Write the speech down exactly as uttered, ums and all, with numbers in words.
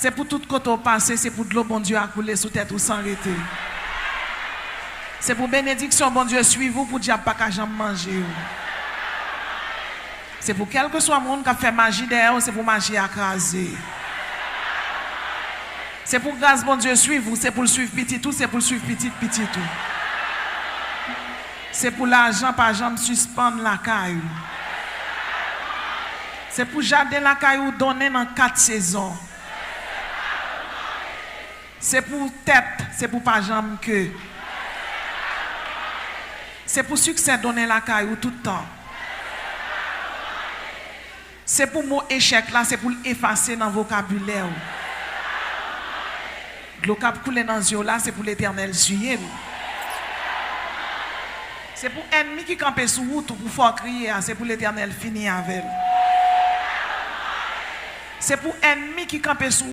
Se pou tout kote w pase, se pou dlo Bondye a koule sou tèt ou san rete. Se pou benediksyon Bondye swiv ou, pou dyab pa ka janm manje w. Se pou kèlkeswa moun k ap fè maji dèyè w, se pou maji a kraze. Se pou gras Bondye swiv ou, se pou l swiv pitit ou, se pou l swiv pitit pitit ou. Se pou lajan pa janm sispann lakay ou. Se pou jaden lakay ou donnen nan kat sezon. Se pou tèt, se pou pa janm ke. Se pou siksè donnen lakay ou tout tan. Se pou mo echèk la, se pou l efase nan vokabilè w. Dlo k ap koule nan zye w la, se pou Letènèl siye l. Se pou ènmi ki kanpe sou wout ou pou fè w kriye a, se pou Letènèl fini avè l. Se pou ènmi ki kanpe sou